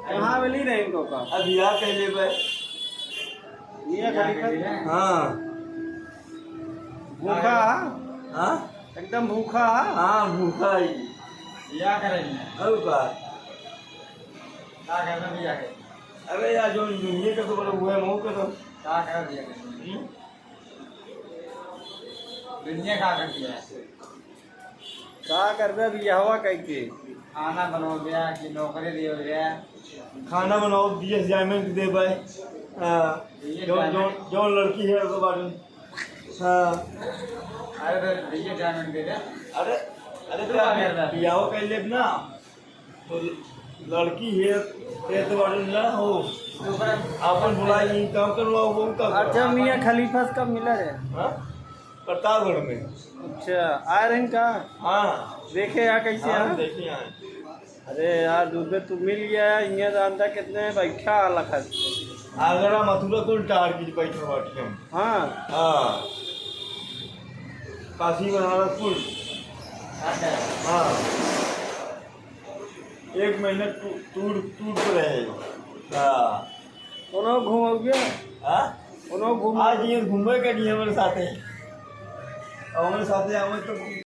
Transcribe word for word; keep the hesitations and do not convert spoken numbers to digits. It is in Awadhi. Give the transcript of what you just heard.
कहाँ मिली रहे इनको का? अब बियाह कर ले भाई। मियाँ खलीफा। हाँ। भूखा है? हाँ? एकदम भूखा है? हाँ, भूखा है। बियाह करेंगे। अब का? का करना बियाह के? अरे यार, जो दुनिया का तो बोला, वो है, मऊ का तो। का कर दिया? हम्म? दुनिया का कर दिया? का करबे बियाहवा कइके? खाना बनाओ भैया कि नौकरी दियो भैया? खाना बनाओ, बीएस डायमंड दे भाई। हाँ, ये जो, जो, डायमंड। जो लड़की है, उसको बाटन। हाँ। अरे तो भैया डायमंड दे दे। अरे, अरे तू तो का करबे? बियाह कर लेब ना, तो लड़की है, ये तो बाटन ना हो। तो ओकरा आपन बुलाई, ये काम करवाओ, वो काम अच्छा, करवाओ। मियाँ खलीफा से कब मिला रहे? हाँ? प्रतापगढ़ में। अच्छा, आए रहे का? हाँ। देखे यहाँ कैसे हाँ, है? देखे यहाँ। अरे यार, दुबे तू मिल गया है, इहाँ जानता कितने बैठा लखत। आगरा, मथुरा कुल टार की बैठा बाटी हम। हाँ। हाँ। काशी बनारस कुल। हाँ। एक महीना टू-, टूर, टूर पे रहे। हाँ। कोनो घूम गया? हाँ? कोनो घूम आज ये घूमे के लिए हमारे साथे। और हमारे साथे आवे तो